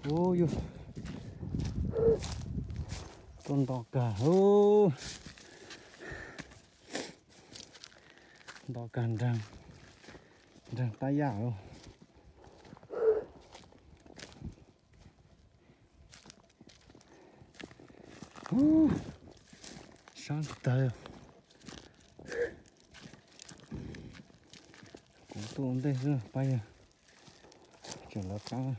Ub, yus tuaj nto kag, ub, nto kag nraag, nraag tab yaj lawm. Sab tag. Kuv tuaj ua ntej xwb pab yawg, tseem lawv qab.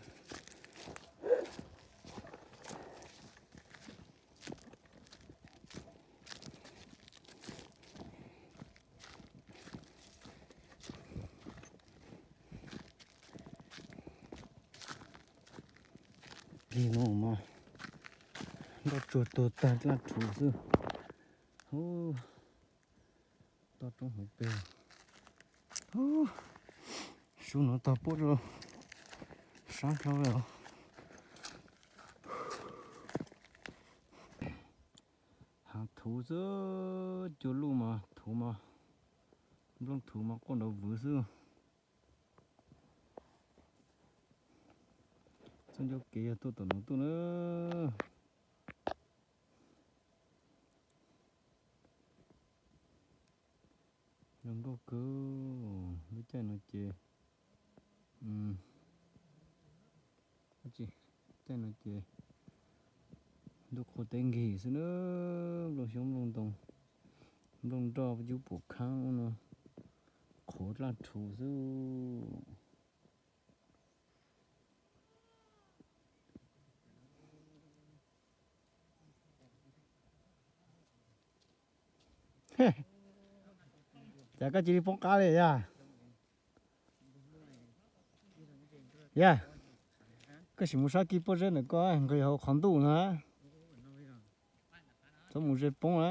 Plig no mas nroj tsuag tuag tag dlaj rhuv xwb. Ub, toj roob hauv pes. Ub, sub no tog puab rau sab dhau lawm. Hav thuv xwb, cua luj mas thuv mas, nplooj thuv mas quaj nrov vwv xwb. Txoj ncauj kev yog tuaj tom no tuaj na. Zoo nkauj kawg. Lub caij no ces, caij no ces ntuj qhua teb nkig xwb na. Nplooj xyoob nplooj ntoo, nplooj nroj cub pum khaab ub no qhuav dlaj rhuv xwb. Cas koj cia li poob qab li yag? Yag, koj sim mus saib kib pob zeb ntawm koj nqis hauv qhov ntuj na. Txhob mus ze poob na.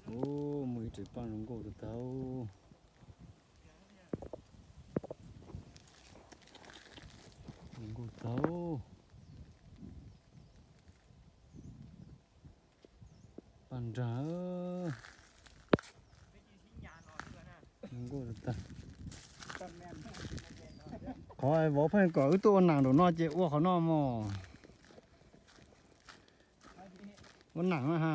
Ub, muaj ib tsev paj zoo nkauj tag tag. Zoo nkauj tag. Paj nrag. Zoo nkauj tag. Qhov vauv pheej kom wb tuaj ua nam nraum no ces ua qhov no mog. Ua nam na ha.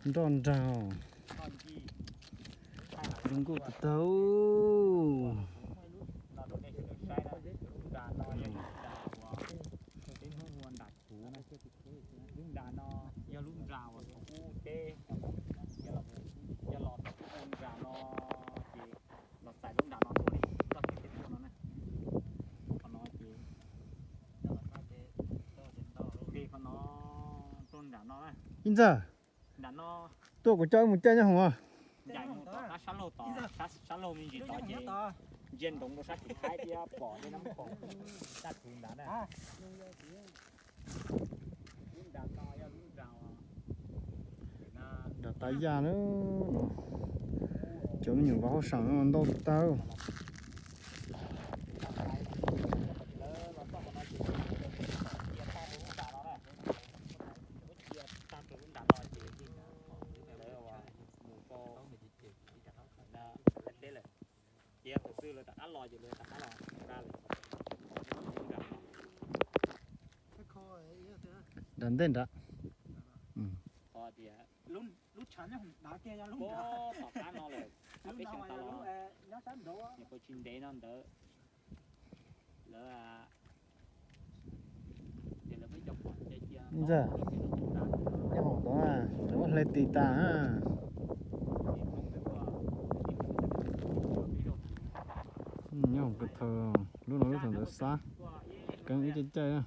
Nroj nrag. Zoo nkauj tag tag. Lub nram no yog lub nram uas thaum ub teb, yog los thaum ub nram no ces los txais lub nram no tuaj li txoj kev peb tuaj no na. Qhov no ces, qhov no tuaj nram no na. Ib ntxawg, nram no tuaj kuv coj wb mus caij nyob hoom os. Ncaim mus tom qab sab laug tod, sab laug me ntsis tod ces ntsia ntoov rau sab tim Thaib thiab pom tej nab khoom taj thuv ntawd na. Nram Tav Yaj na, cov me nyuam vauv hauj sam no ntau tag. Nram ntej nrad. Lub tshav nyob hauv dav kiag yog lub nram. Tom qab no lawm, peb xyoo tas los, nyuam qhuav tsis ntev no ntawd, lawv ces lawv peb cov pom cia cia Ntxawg, nyob hauv tod na, lawv muab hle tis tas na. Ces Hmoob peb ua, ces Hmoob Koj thaum lub no lub thaum ntawd xab, keeb ib caij caij na.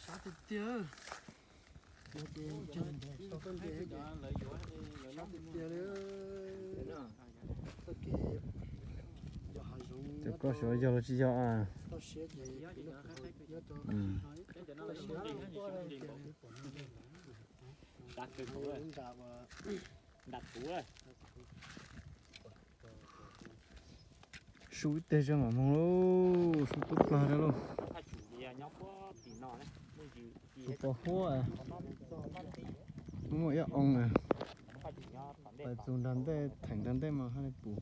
Sab tiag tiag. Yog ces ntseg ntseg tau koj ntseg ces sab tiag tiag li. Txoj kev yog hav zoov, cov koj xyov yog los tsis yog a. Toj siab ces nyob rau nyob rau siab tiag li. Lub nra uas Sub ib teg zog mam moog lauj, sub tub plag zog lauj. Tus pos huab, muaj ib oo, pais txug nrag ntej, theem nrag ntej mas haj li pum.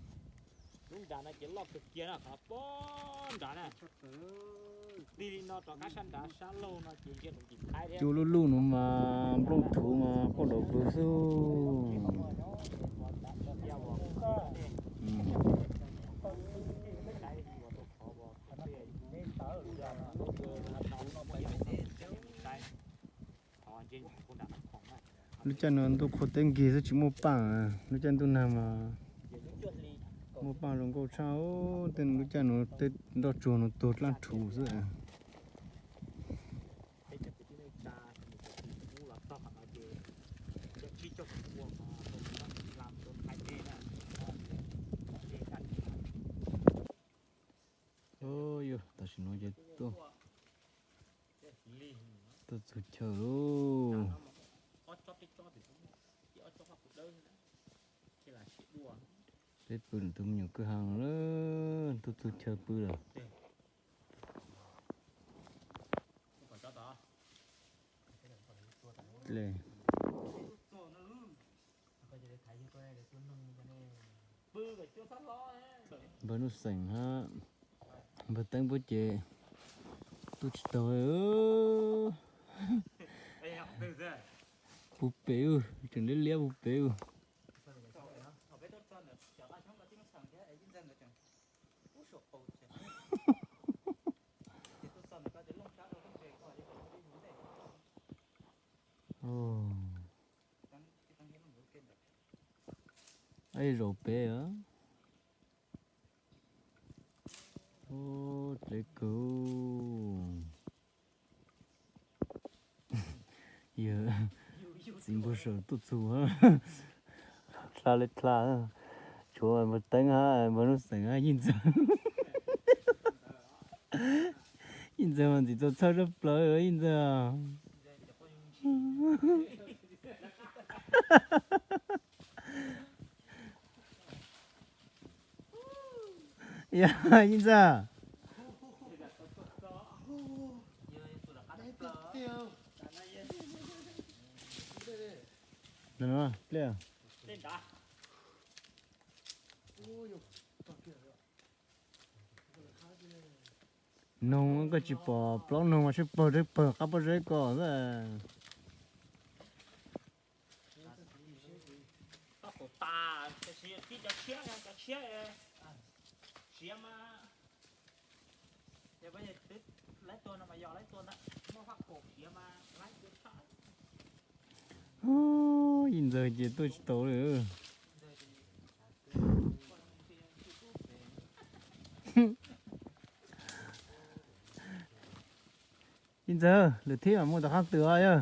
Lub nra no ces loj kawg kiag na, qhov pob nrad na. Tig li no rov qab sab nrad sab laug no ces ntsia nws ntxim Thaib thiab. Cua luj luj no mas nplooj thuv mas quaj daus vwg xwb. Lub caij no ntuj qhua teb nkig xwb tsis muaj paaj, lub caij ntuj nag mas muaj paaj zoo nkauj tshaj. Tej lub caij no tej nroj tsuag no tuag dlaab rhuv xwb. Yog tam sim no ces tuaj, tuaj txug chaw lauj. Peb pw tus me nyuam kwj ha no, tuaj txug chaw pw lawm. Npawg Nuj Xeem hab npawg Teeb puab ces tuaj tsis taug. Puag pem, tseem liab liab puag pem. Zaum pem. Dleb kawg. Yog txiv npawg Saum tuaj txug, dlha li dlha, tshuav npawg Teeb hab npawg Nuj Xeem hab Yeej Ntxawg. Yeej Ntxawg mas ntxim txaus txhawj tshaj plaws Yeej Ntxawg. Yog Yeej Ntxawg. Noog koj tsis pom plaub noog mas sib pawg rab pawg qab pob zeb ko xwb. Yeej Ntxawg ces tuaj tsis tau li. Yeej Ntxawg, lwm thib mam mus tom qab twg os yawg.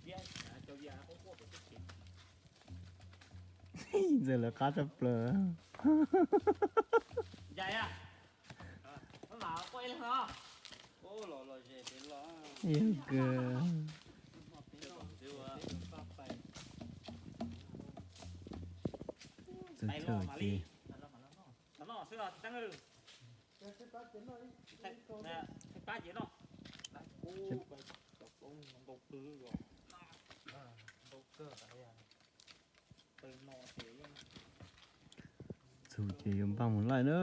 Yeej Ntxawg lawv qab tshaj plaws. Yog kawg. Txog chaw ces Txug ces yuav npaj mus laij na.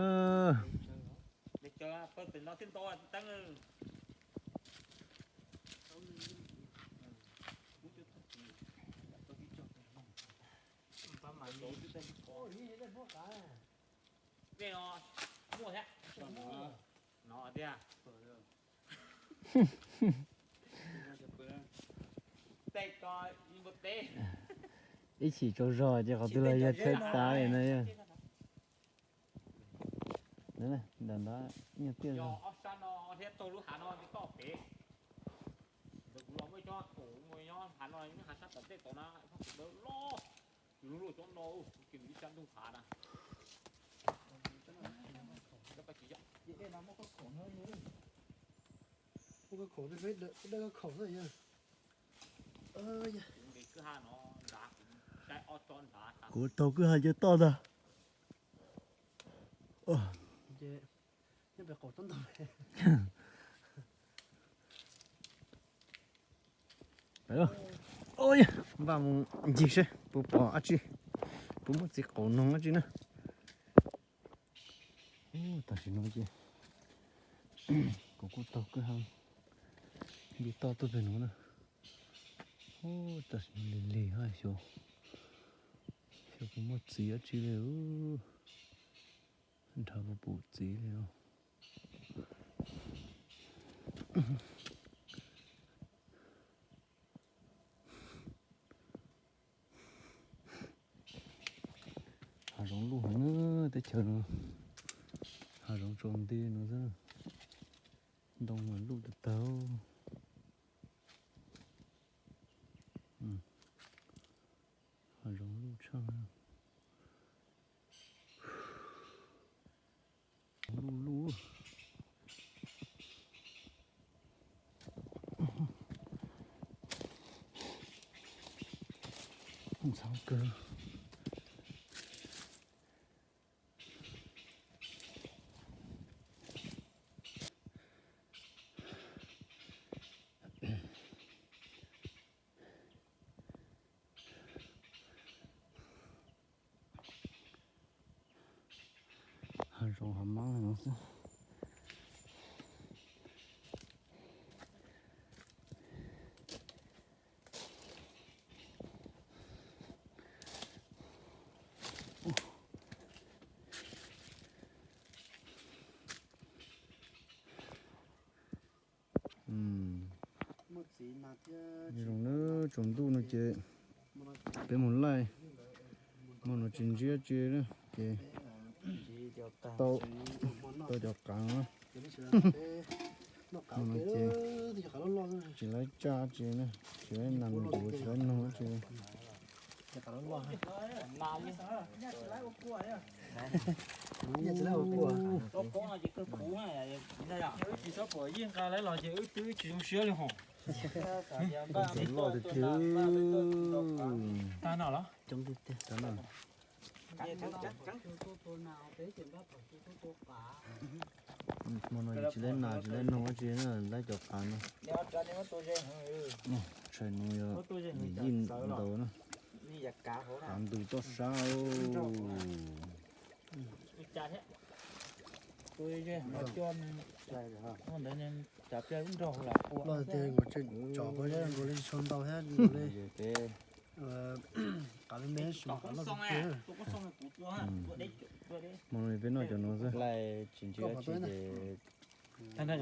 Ib chim tsaug zog ces qhov twg los yog chaw tav li no. Ntawm ntawd nyuag tiaj zog. Kuv taug kwj ha cia toj ntag. Npaj mus ncig seb puas pom dab tsi, puas muaj txiv qaum noog dab tsi na. Tam sim no ces kuv kuj taug kwj ha ncig toj tuaj pem no na. Tam sim no lig lig hab xyov, xyov puas muaj txiv dab tsi li. Nrhav puas pum txiv li os. Hav zoov luj heev na, teb chaws no hav zoov tsaus nti no xwb, ntoo mas luj tag tag. Hav zoov luj tshaj, luj luj. Ntxhov kawg. Hav zoov hav mab no xwb. Zoo na, tsaus ntuj no ces peb mus laij, hmo no tsis ntsib dab tsi na ces tau, tau cov qav no. Hmo no ces tsis laib tsaj dab tsi na, tsis laib nas ntuav, tsis laib noog dab tsi. Tsis txhob pom yeej nqa lawv los ces wb twb tsis zoo siab li hos. Loj tiag tiag. Tag no los? Hmo no tsis laib nas tsis laib noog dab tsi na, laib cov qav no. Tshais no yog yim ntau na. Qav ntws toj sab. Loj tiag, tsom peb nkaus li tsis tshua ntau thiab nkaus li qav me me tab sis mas qav loj tiag tiag. Hmo no peb noj cov no xwb. Laij tsis ntsib dab tsi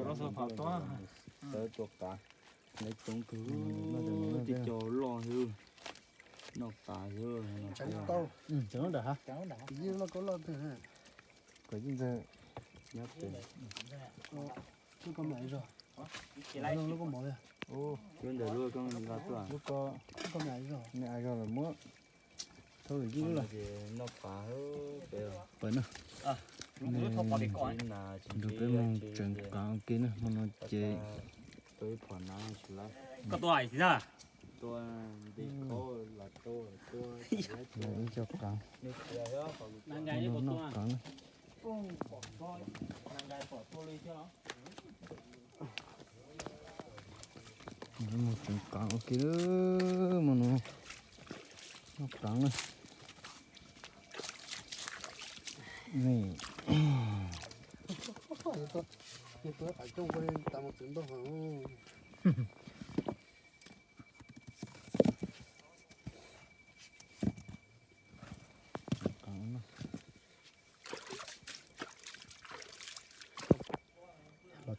ces tawb tua qav, lawv coob kawg, tej co loj xwb, noj qav xwb. Kom yeej ntawd nyob pem. Lub koj mam zog. Lub koj mov. Lub ntawd lub koj nqa tuaj. Lub koj mam zog, nws a zog los muab. Thaub lwm yib lub los. Noj qav pem. Pem no. Nrog peb mus tseev qav ua ke na, hmo no ces ib co qav, noj qav na. Mus tseev qav ua ke, hmo no noj qav na. Los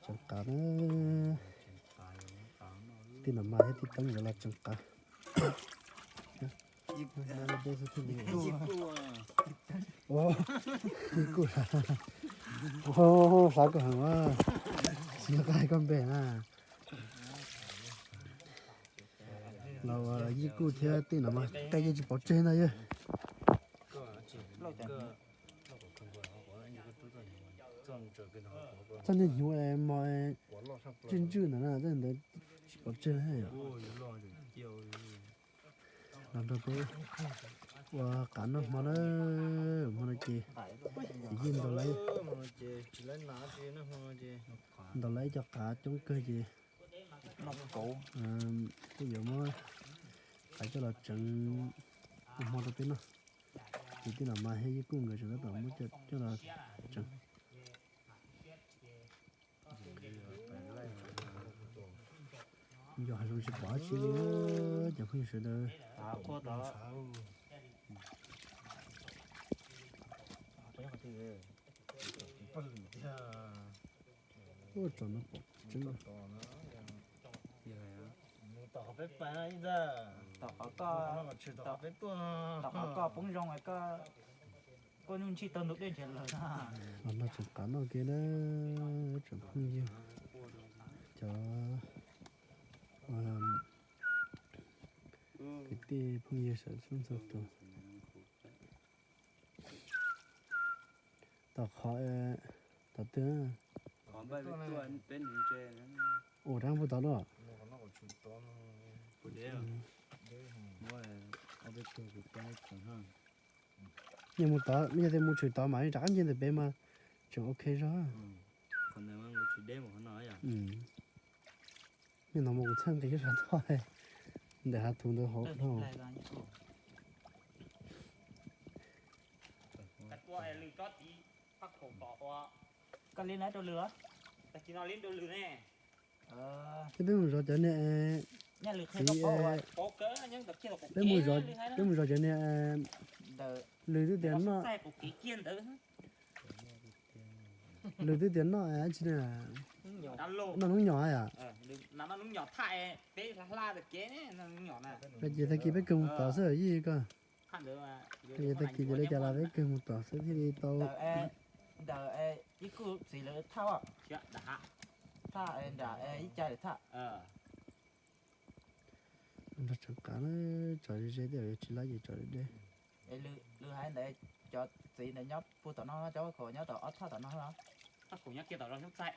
tseem qav na. Tij Nom Mas thiab tij Teeb nkawd los tseem qav. Yij Kuj, xav koj heev, tsis nco qab hais koj npe na. Los Yij Kuj thiab tij Nom Mas tej yeej tsis pov tseg ntag yog. Txoj niag hnyuv mos ntswj ntswj ntawd na, tej ntawd tsis pov tseg. Los nrog peb ua qav noj hmo na, hmo no ces yij ntaus lawv, ntaus lawv ib co qav coob kawg ces kuj yuav muab qav coj los tseev ua hmo rau peb noj. Ces tij Nom Mas thiab Yij Kuj nkawd tseem tab tom muab coj los tseev. Nco hav zoov tsis pom dab tsi li, cov phooj ywg sawv daws. Ua tsom no pom tseeb. Tom qhov koj poob zoo, koj nyuj ntsis tau ntug dej nrhiav lawm na. Los nrog tseem qav noj ke na, tseem phooj ywg, cov kwv tij phooj ywg sawv txhua txhua tus. Tom qhov, tom twg? Ua rab npua tod los? Yog mus tod, yog tias mus tshwm tod mas rov qab nce ntawm pem mas tseem ok zog. Niaj no mas kuv txhawj nqis zog tod, ntawm hav thuv ntawd hauv no. Peb mus zov cov niag txiv, peb mus zov, peb mus zov cov niag lwm twb tias noj, lwm twb tias noj dab tsi, noj noob nyom yom. Ces tag kis peb kawg mus tod xwb yij koj. Ces tag kis ces li cas los peb kawg mus tod xwb thiaj li tau. Ntawm ib kuj txiv lawv thaj, thaj nram ib cai lawm thaj. Nrog tseem qav na, tsom ze ze tej zaum yuav tsis laib ces tsom deb deb. Lwm hais ntawd cov txiv ntawd nyob puag tom no, cov khaum nyob tom ob thaj tom no los? Thaj khaum nyob kiag tom zos Xyoob Txaij.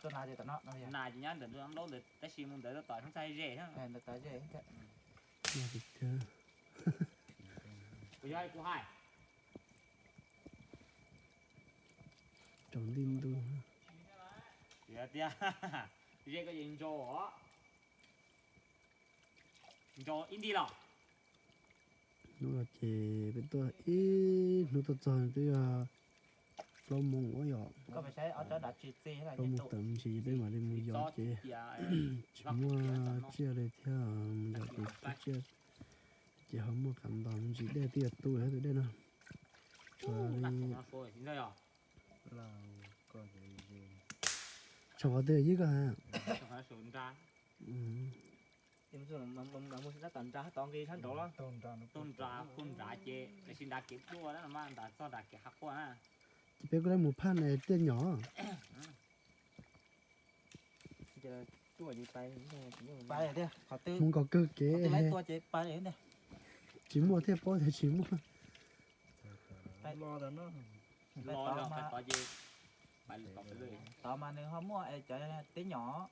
Tus nas ces tom no, nas ces nyob ntawm nraub ntawd tab sis mus ntawd tom Xyoob Txaij ze. Kuv yog kuv hais. Tsaus nti ntu. Tias, tias, ze koj ces ntsau os. Ntsau ib nti los. Hnub no ces peb tuaj ib hnub tuaj txog twb yog plaub moos ua yom. Plaub moos tawm me ntsis ces peb mam li mus yos ces tsis muaj tsiaj li thiab, mus yos ces peb tsiaj ces ho muaj qab ntos me ntsis dej twb yuav tu tus dej no. Tshuav li, tshuav qhov twg yij koj ha? Taug nra, taug nra ces tam sim nrad kev tuaj na, mas nrad txog nrad kev hav quaj na. Ces peb kuj le mus phaj na tiaj nyom. Mus nkaus kawg kev, tsis muaj thiaj paub tias tsis muaj. Tod mas nws ho muaj cov teb nyom.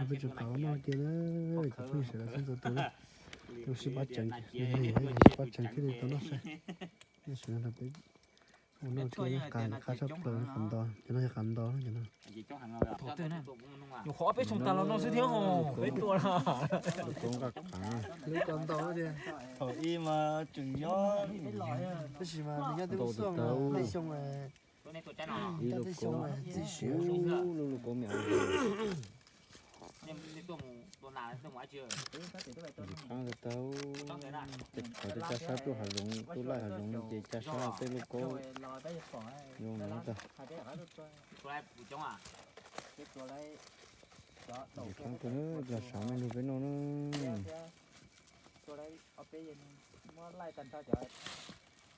Peb tseem qab noj kiag na, cov phooj ywg sawv daws txhua tus na, zoo siab pab tseem, sib pab tseem thiaj li tau noj saib. Nej sawv daws nrog peb Ua no ces qab tshaj plaws, qab nto, cov no yog qab nto no. Nyuam qhuav ob peb xyoo tas los no xwb thiab hos peb tua na. Lub koob nqaj qab, lub koob nto tiag. Thaum ub mas tseem nyob, tab sis mas nws nyob twb muaj xuaj tej xyoo, ib lub koob, lub lub koob me qab tau, tej qhov tej caj sab tuaj hav zoov, tuaj laij hav zoov ces caj sab tej lub koob zoo no tag. Ces qhov kawg cov sav me lug peb noj na.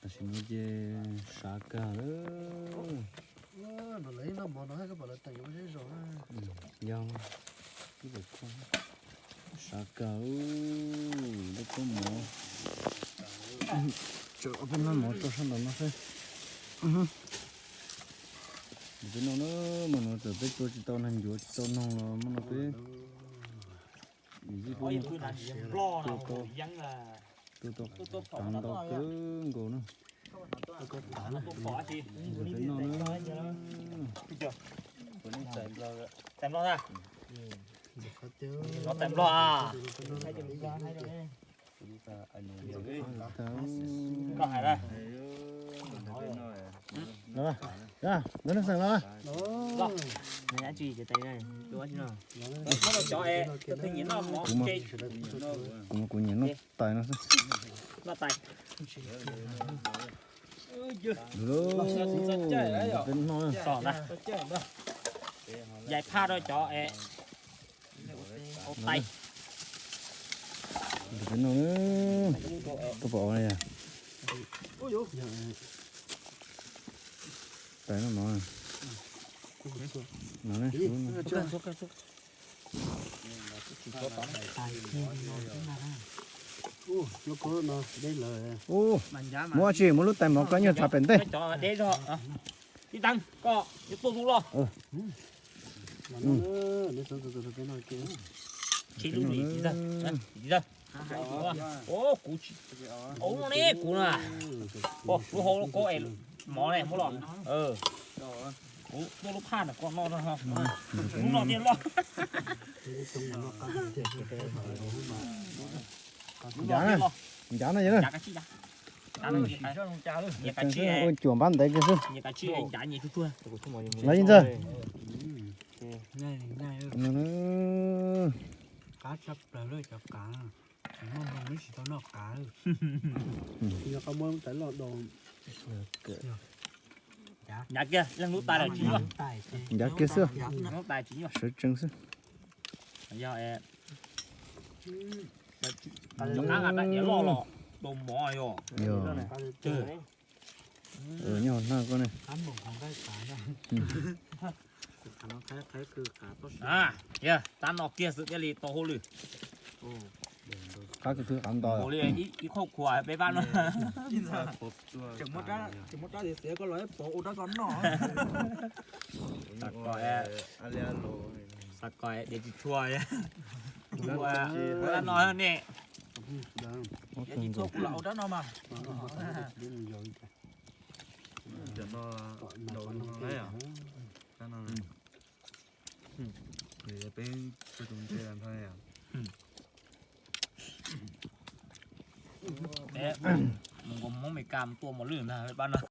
Tam sim no ces sav kawg lawm. Yog, sav kawg, lub koob mov. Tseem ob peb hnab mov tso sab nraum no xwb. Peb noj na, mas no txawm peb tua tsis tau neeg, ncuav tsis tau noog los muab no peb tua tau, tua tau qab nto kawg nkaus na. Peb noj na. Los tais nplog a. Kuv, kuv nyiam noj tais no xwb. Peb noj. Yais phaj rau cov es tais. Peb noj, koj pom yog tais no mov no. Ub, muab tsi, muab lub tais mov koj nyuag txhav pem ntej. Ib tag koj yuav tuaj zus los. Kuv, kuv no ne, kuv na, lub hau lub koob es mov ne muab los. Kuv tuaj lub phaj ntawm koj noj, lub no tiag loj. Ncav na, ncav na yog. Ua cuam npab ntev kiag xwb. Los yij ntxawg. Qab tshaj plaws lawm cov qav, tsis muaj hmoo tsis tau noj qav. Ncav kiag, leej lub tais lawm tsis nyuaj. Ncav kiag xwb, sawv tsees xwb. Yog nyob hauv hnab koj ne. Tab no kiag xwb thiaj li tau hauj lwm. Qab kawg, qav nto li ib qhov khuam peb pab no. Tseem muab rab xiav xiav koj los pov ua rab koj noj. Xav kom de tsis tshua, ua rab no ne. De tsis tshua kuv los ua rab no mas. Peb mus nkaus Hmoob Mes Kas mus tua mos lwj ntag pab no.